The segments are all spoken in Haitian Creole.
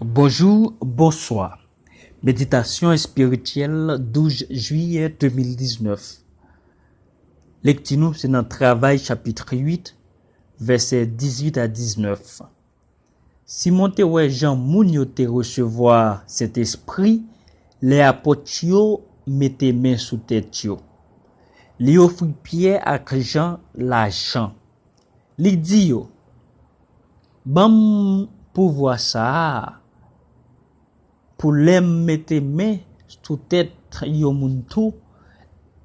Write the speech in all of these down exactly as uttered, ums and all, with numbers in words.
Bonjou, bonswa. Meditasyon espirityèl, douz jiyè de mil diznèf. Lekti nou se nan Travay chapit uit, vèsè dizuit a diznèf. Simon te wè jan moun yo te resevwa Sentespri lè apot yo mete men sou tèt yo. Li ofri Pyè ak Jan lajan. Li di yo, "Ban m pouvwa sa a, pou lè m mete men sou tèt yon moun tou,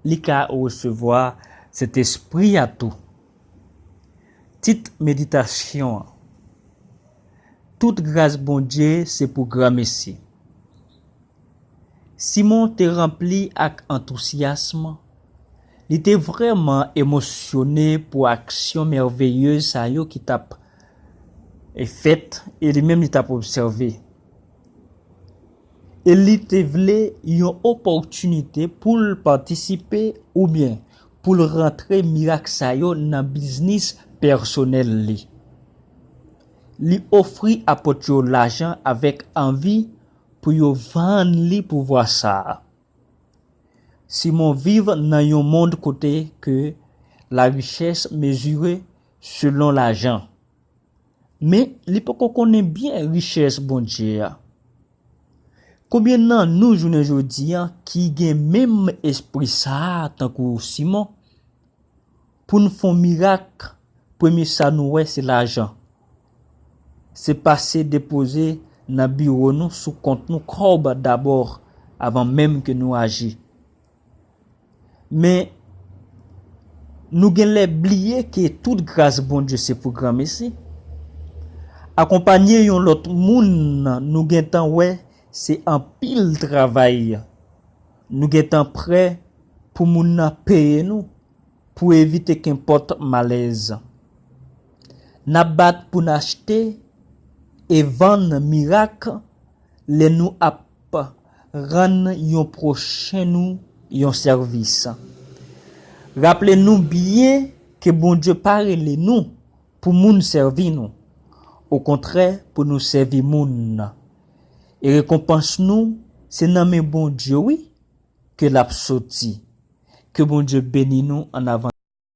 li ka resevwa Sentespri a tou." Tit meditasyon an: Tout gras Bondye se pou granmesi. Simon te ranpli ak antousyasm. Li te vrèman emosyone pou aksyon mèveyez sa yo ki t ap fèt e li menm li t ap obsève. E li te vle yon opòtinite pou l patisipe oubyen pou l rantre mirak sa yo nan biznis pèsonèl li. Li ofri apot yo lajan avèk anvi pou yo vann li pouvwa sa a. Simon viv nan yon mond kote ke larichès mezire selon lajan. Men, li poko konnen byen richès Bondye a. Konbyen nan nou, jounen jodi a, ki gen menm espri sa a, tankou Simon? Pou n fè yon mirak, premye sa nou wè, se lajan. Se pase depoze nan biwo nou, sou kont nou, kòb dabò, avan menm ke nou aji. Men, nou genlè bliye ke tout gras Bondye se pou granmesi. Akonpanye yon lòt moun, nou gentan wè se anpil travay. Nou gentan prè pou moun nan peye nou pou evite kenpòt malèz. N ap bat pou n achte e vann mirak lè nou ap rann yon pwochen nou yon sèvis. Raple nou byen ke Bondye pa rele nou pou moun sèvi nou. Okontrè, pou nou sèvi moun. E rekonpans nou, se nan men Bondye, wi, ke l ap soti. Ke Bondye beni nou an avans.